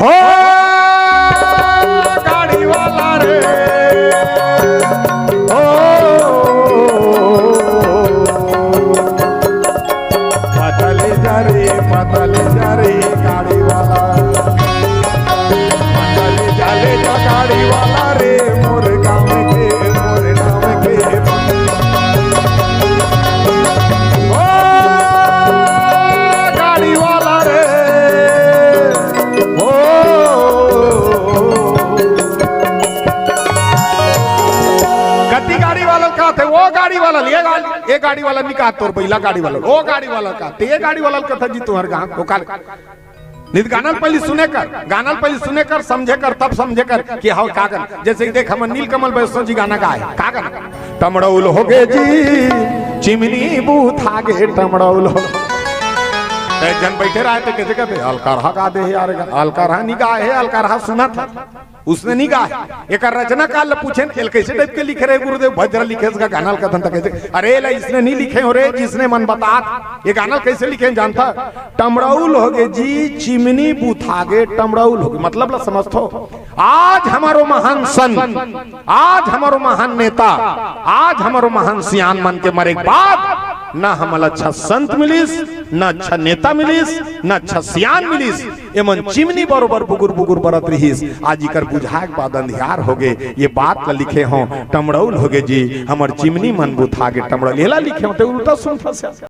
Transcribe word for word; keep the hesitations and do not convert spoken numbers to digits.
ओ गाड़ी वाला रे, ओ पतली जरी, पतली जरी गाड़ी वाला, पतली जरी तो गाड़ी वाला रे, मोर गाँव के, मोर गाँव के। ओ गाड़ी वाला रे, ओ कति गाड़ी वाला कहते, ओ गाड़ी वाला, ये गाड़ी, ये गाड़ी वाला नहीं कहा, तोर पहिला गाड़ी वाला, ओ गाड़ी वाला कहते, ये गाड़ी वाला कहता जी तुम्हारे गाँव को काल। नहीं तो गाना ल पहले सुने कर, गाना ल पहले सुने कर, समझे कर, तब समझे कर कि हाँ का गाना। जैसे कि देख, हमर नीलकमल वैष्णव जी गाना गाए, का गाना? टमड़ौल हो गे जी, चिमनी बूथा गे टमड़ौल हो। एक जन बैठे रहे तो कैसे कहते, अलकरहा गा दे हे यार, अलकरहा नहीं गा हे, अलकरहा सुना था, उसने नहीं गा हे। एकर रचनाकार ल पूछे न, एल कैसे टाइप के लिखे रहे गुरुदेव, भजरा लिखे इसका गाना ल कथन था कैसे? अरे ला इसने नहीं लिखे हो रे, जिसने मन बतात, ये गाना ल कैसे लिखे जानता? टमड़ौल हो गे जी, चिमनी बूथा गे टमड़ौल हो गे। मतलब ला समझ थो। आज हमारो महान संत, आज हमारो महान नेता, आज हमारो महान सियान मन के मरे के बाद ना हमला अच्छा संत मिलिस, ना अच्छा नेता मिलिस, ना अच्छा सियान मिलिस। एमन चिमनी बरोबर बुगुर बुगुर बरत रिहिस। आज इकर बुझाए के बाद अंधियार हो गे। ये बात ला लिखे हों, टमड़ौल हो गे जी, हमर चिमनी मन बुथा गे टमड़ौल। एला लिखे हों, ते उल्टा सुन फंस